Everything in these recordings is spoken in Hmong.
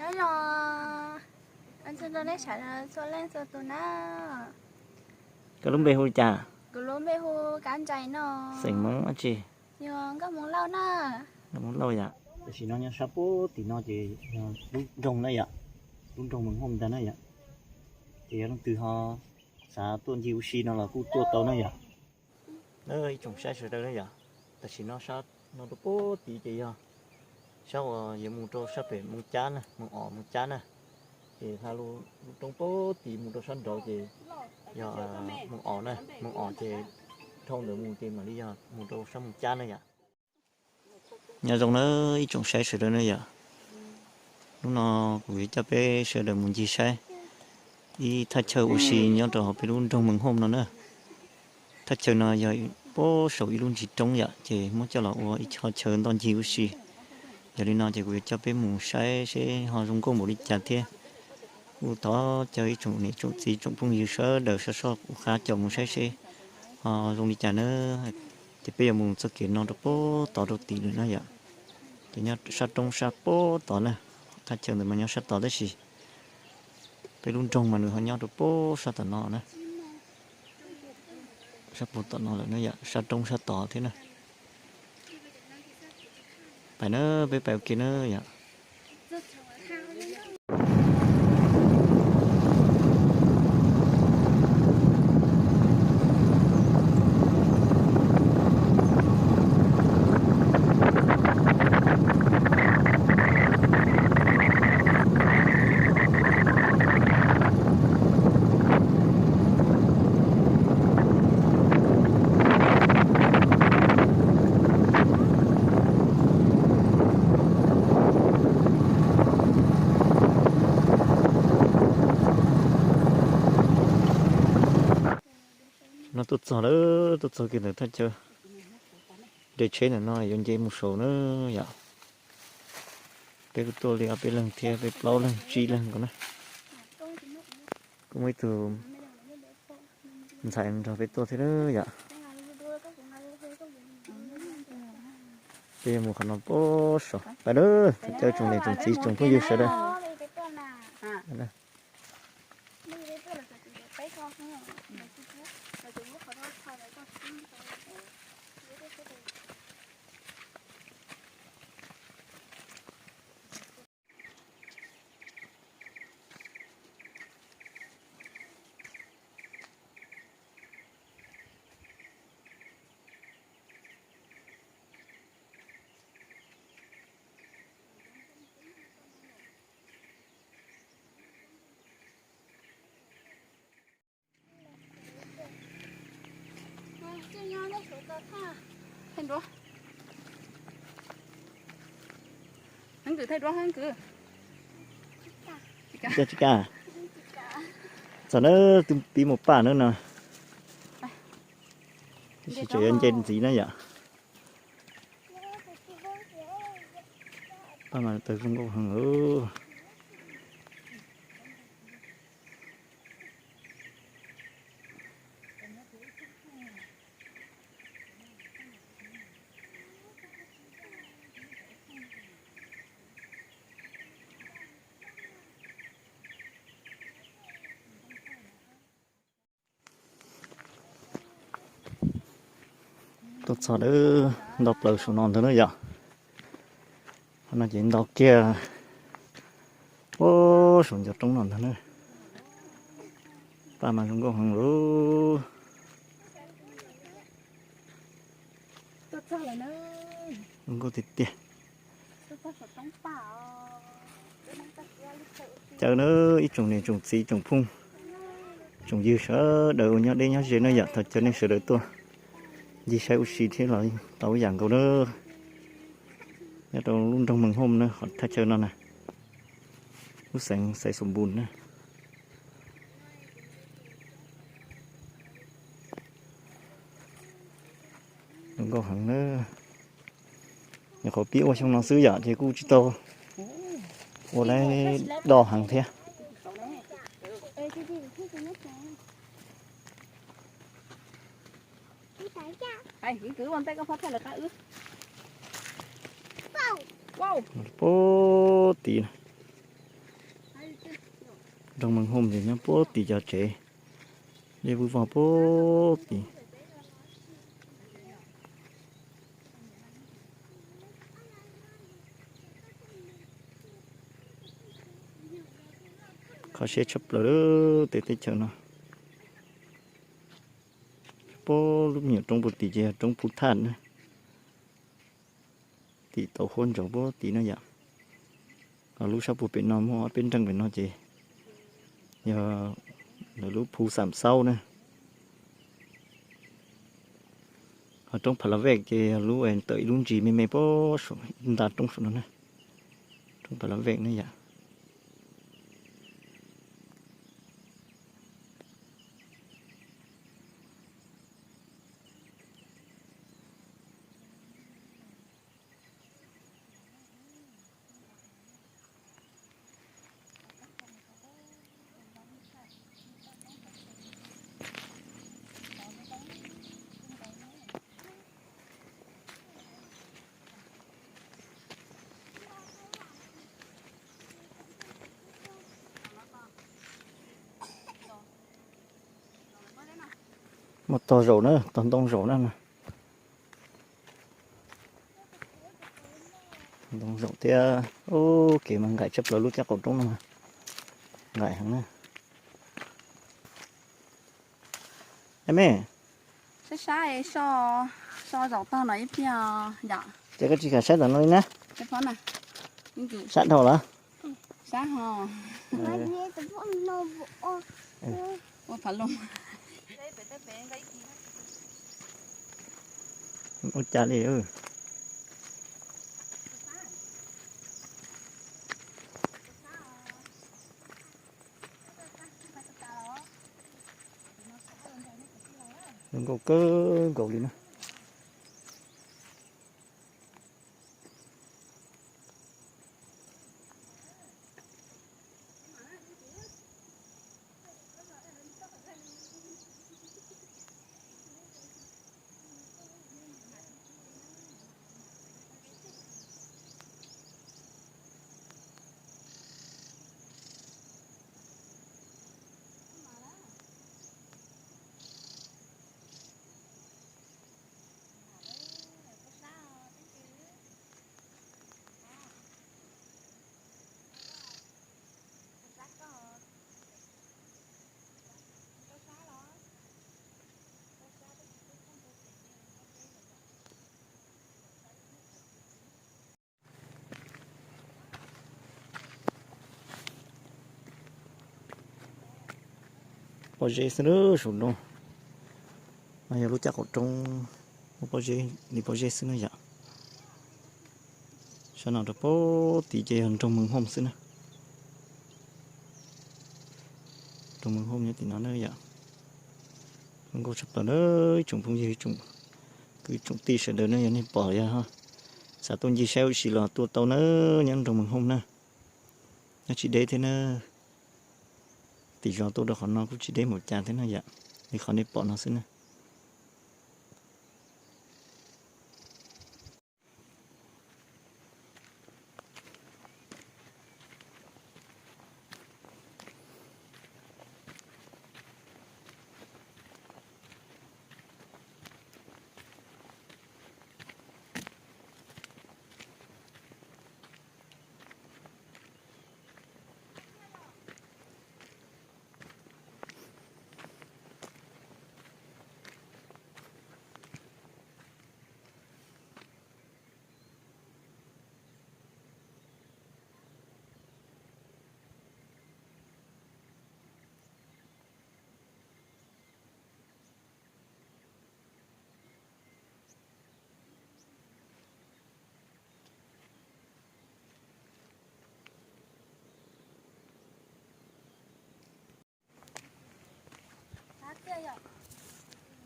Nyob zoo, ua tsaug rau nej sawv daws txhua leej txhua tus na. Koj lub npe hu li cas? Kuv lub npe hu Kab Ntsais no. Xeem Hmoob dab tsi? Yog nkauj Hmoob Lauj na. Nkauj Hmoob Lauj yom. Tam sim no nyob sab puag tim no ces yog lub nroog na yom, lub nroog Mees Hoob ntag na yom. Ces yog leej twg ho xav tuaj ncig ua si no los kuj tuaj tau na yom. Ib tsoom saib sawv daws na yom, tam sim no sab no rau puag tid ces yog sab uas yuav mus rau sab pem Moos Cab na, Moos Os Moos Cab na. Ces hla lub roob puag tid mus rau sab nraud ces yog Moos Os na, Moos Os ces dhau ntawd mus ces mam li yog mus rau sab Moos Cab na yom. Nyob zoo na ib tsoom saib sawv daws na yom. Hnub no kuv yuav coj peb sawv daws mus ncig saib ib thaj chaw ua si nyob rau hauv peb lub nroog Mees Hoob no na. Thaj chaw no yog puag saum ib lub ntsis roob yom, ces muab coj los ua ib qho chaw ntoj ncig ua si. Yog li no ces kuv yuav coj peb mus saib seb ho zoo nkauj npaum li cas thiab. Kuj thov caw ib tsoom niam tsoom txiv tsoom phooj ywg sawv daws soj soj ua qab caum mus saib seb ho zoo li cas na. Ces peb yuav mus txoj kev no rau puag tod rau tim lawm na yom. Ces nyob sab roob sab puag tod na, thaj chaw ntawd mas nyob sab tod tab sis peb lub nroog mas nws ho nyob rau puag sab tom no na. Sab puag tom no lawm na yom, sab roob sab tod thiab na. Pais na, peb pais ua ke na yom. No tuaj txog lawm, tuaj txog kiag ntawm thaj chaw nres tsheb ntawm no yuav nce mus saud na yom. Peb kuj tuaj li ob peb leeg thiab, peb plaub leeg tsib leeg nkaus na. Kuj muaj ib tug ntxhais nrog peb tuaj thiab na yom. Peb yuav mus qhov no puag saud. Pais lawm, thov caw tsoom niam tsoom txiv tsoom phooj ywg sawv daws. Thaij duab. Heev Kwm thaij duab Heev Kwm. Tsis kaj, tsis kaj. Txog na, twb pib mus paj na no. Tab sis tseem yuav nce ntxiv na yom. Paj mas tawg zoo nkauj heev lawm. Tuaj txog lawm, nto plaws saum no ntag na yom. Qhov no ces nto kiag puag saum ncov roob no ntag na. Paj mas zoo nkauj heev lauj. Zoo nkauj tiag tiag. Caw na ib tsoom niam tsoom txiv tsoom phooj tsoom ywg sawv daws uas nyob deb nyob ze na yom, thov caw nej sawv daws tuaj ncig saib ua si thiab los tau ib yam nkaus na. Nyob rau lub nroog Mees Hoob na, qhov thaj chaw no na, lub xeev Xaiv Xoom Npus na. Zoo nkauj heev na. Nyuam qhuav pib ua xyoo no xwb yom, ces kuj tsis tau ua lawm, doj heev thiab. Puag tid, puag tid, puag tid. Nroog Mees Hoom ces nyob puag tim cov tsev, dej vwj vog puag tim. Kho siab tshaj plaws lawm tej teb chaws no. Puag lub me nyuam roob puag tim ces yog roob Phu Thaj na. Tim tau huab ntsaus puag tim no yom. Ho lub sab puag pem no muaj ob peb nreej pem no ces yog lawv lub Phu Xam Xaub na. Ho roob Pha La Vej ces yog lub tawm ib lub ntsis me me puag saum ib nta roob saum no na. Roob Pha La Vej na yom. Muaj tog zaum na, tog ntoo zaum na. Ntoo zaum thiab. Ub, kev mas nqaim tshaj plaws lub caj qaum roob no. Nqaim heev na. Ab me, saib saib, so zaum tog no ib pliag yom. Ces koj tsis kam saib tom no li na. Sab dhau los? Sab ho. Ua phav loo. Ua cas li. Zoo nkauj kawg nkaus li na. Pob zeb xwb na, saum no. No yog lub caj qaum roob, muaj pob zeb li pob zeb xwb na yom. Sab no rau puag tim ces yog nroog Mees Hoom xwb na. Nroog Mees Hoom nyob tim no na yom. Zoo nkauj tshaj plaws na, ib tsoom phooj ywg, ib tsoom kwv tsoom tij sawv daws na, yog nej pom yog xav tuaj ncig saib ua si los tuaj tau na, nyob nroog Mees Hoom na. Nyob tsis deb thiab na. Tim zos tuaj rau qhov no kuj tsis deb npaum cas thiab na yom, li qhov nej pom no xwb na.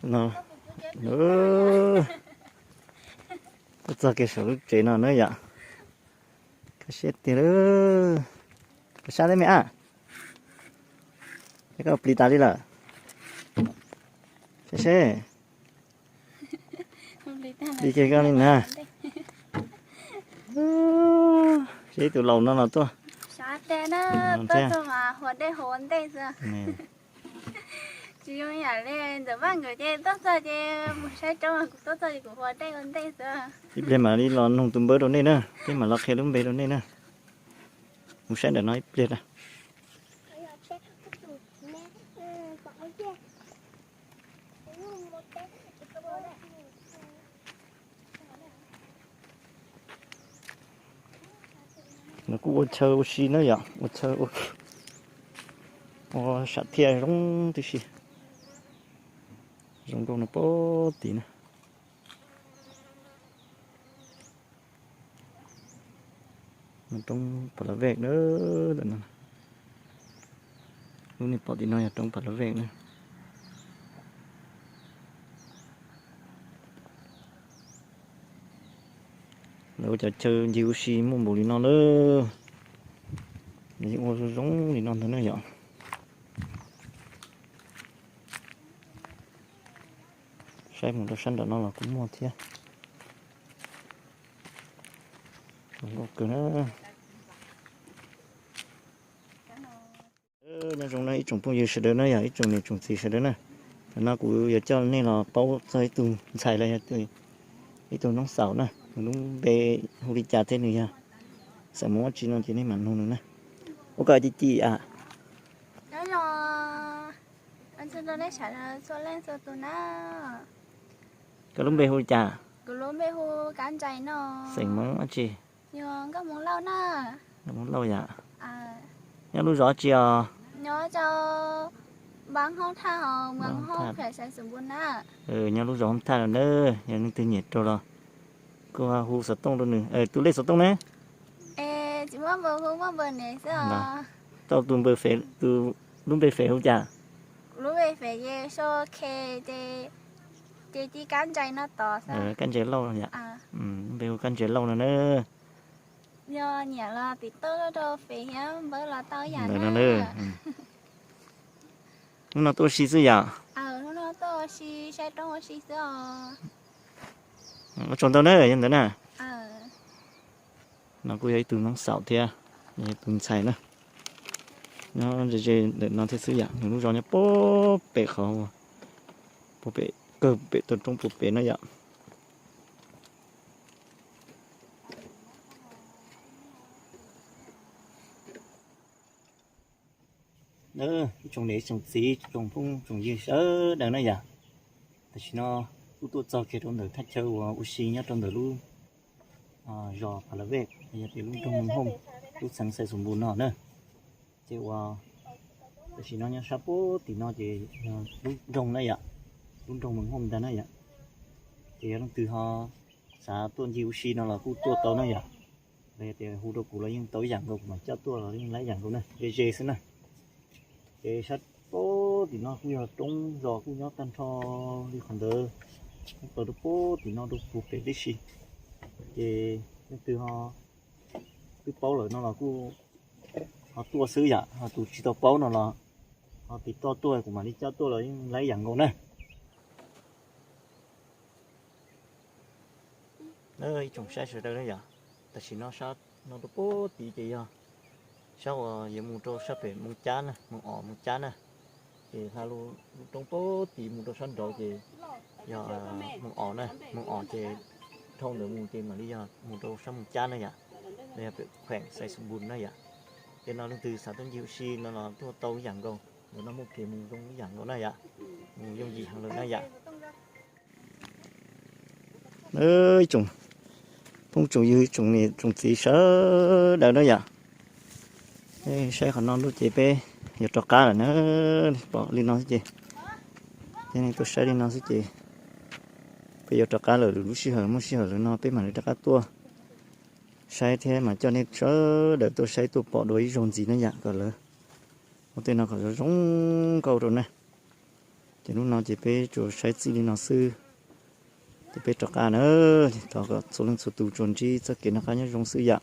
No, tuaj txog kiag saum lub tsev no na yom. Kho siab tiag lawm. Kho siab thiab me ab. Es koj plis tas li lawm. Seb seb. Plis kiag koj li na. Seb ib tug laus no los tuaj. Dej na, tuaj txog mas hua dej hua ua ntej xwb. Tsis zoo yam li Ntxawm Vaj nkawd ces tuaj txog ces mus saib roob, kuv tuaj txog ces kuv hua dej ua ntej xwb. Ib pliag mam li los nug tus npawb rau nej na, peb mam los qhia lub npe rau nej na. Mus saib ntawm no ib pliag na. Lawv kuj ua chaw ua si na yom, ua chaw ua, ua sam thiaj zoo tib si. Zoo nkauj no pem tid na. Roob Pha La Vej na. Lub nej pom tim no yog roob Pha La Vej na. Lawv ua cov chaw ncig ua si muaj npaum li no lawm. Nws yeej ua zoo zoo li no ntag na yom. Saib mus rau sab nram no los kuj muaj thiab. Zoo nkauj kawg na. Nyob zoo na ib tsoom phooj ywg sawv daws na yom, ib tsoom niam tsoom txiv sawv daws na. Tam no kuv yuav coj nej los paub txog ib tug ntxhais los yog ib tug noob xaum na, nws lub npe hu li cas thiab nws yog xeem Hmoob dab tsi no ces nej mam nug nws na. Ua koj ci ci a. Koj lub npe hu li cas? Xeem Hmoob dab tsi? Nkauj Hmoob Lauj yom. Nyob lub zos tsi os? Nyob lub zos Hoob Thaj no na. Yog leej twg nyiam rau los kuj hu xov tooj rau nws. Tus lej xov tooj ne? Tau tus npe, tus lub npe fev hu cas? Kab Ntsais Lauj yom. Lub npe hu Kab Ntsais Lauj no na. Yog nyiam los tim toj rau fev thiab npawb los tau yam no. Hnub no tuaj ua si xwb yom? Ua tsaug ntau na, yog ntawd na. No kuj yog ib tug noob xaum thiab, yog tus ntxhais na. Nyob ze ze ntawm no thiab xwb yom, nws lub zos nyob puag pem qhov, puag pem, kawg pem tog roob puag pem na yom. Ib tsoom niam tsoom txiv tsoom phooj tsoom ywg sawv daws na yom. Tam sim no kuj tuaj txog kiag rau ntawm thaj chaw uas ua si nyob rau ntawm lub zos Pha La Vej, yog tias lub nroog Meej Hooj, lub xeev Xais Xus Npus no na. Ces uas tam sim no nyob sab puag tim no ces yog lub nroog na yom, lub nroog Meej Hooj ntag na yom. Ces yog leej twg ho xav tuaj ncig ua si no los kuj tuaj tau na yom. Los yog tias hu rau kuv los yeej tau ib yam nkaus, kuv mam coj tuaj los yeej laib ib yam nkaus na, ze ze xwb na. Ces sab puag tim no kuj yog roob zos kuj nyob tag nrho li qhov ntawd, kuj plaws rau puag tim no rau puag pem tib si. Ces leej twg ho twb paub lawm no los kuj ho tuaj xwb yom, ho tus tsis tau paub no los ho tim toj tuaj kuv mam li coj tuaj los yeej laib ib yam nkaus na. Ib tsoom saib sawv daws na yom, tam sim no sab no rau puag tid ces yog sab uas yuav mus rau sab pem Moos Cab na, Moos Os Moos Cab na. Ces hla lub roob puag tid mus rau sab nraud ces yog Moos Os na, Moos Os ces dhau ntawd mus ces mam li yog mus rau sab Moos Cab na yom, los yog pem kheem Xais Xus Npus na yom. Ces no leej twg xav tuaj ncig ua si no los tuaj tau ib yam nkaus, ntawm no muaj kev mus zoo ib yam nkaus na yom, mus yooj yim heev lawm na yom. Ib tsoom phooj tsoom ywg, tsoom niam tsoom txiv sawv daws na yom. Saib qhov no lub ces peb yuav rov qab lawm na, pom li no xwb ces, ces nej tuaj saib li no xwb ces peb yuav rov qab lawm, lub sij hawm muaj sij hawm lawm no peb mam li rov qab tuaj saib thiab mas coj nej sawv daws tuaj saib tuaj pom dua ib zaug ntxiv na yom, kom lawv ua tej no kom zoo zoo nkauj rau na. Ces hnub no ces peb tsuas saib txij li no xwb, ces peb rov qab na. Thov kom txhua leej txhua tus tsuas ntsib txoj kev noj qab nyob zoo xwb yom.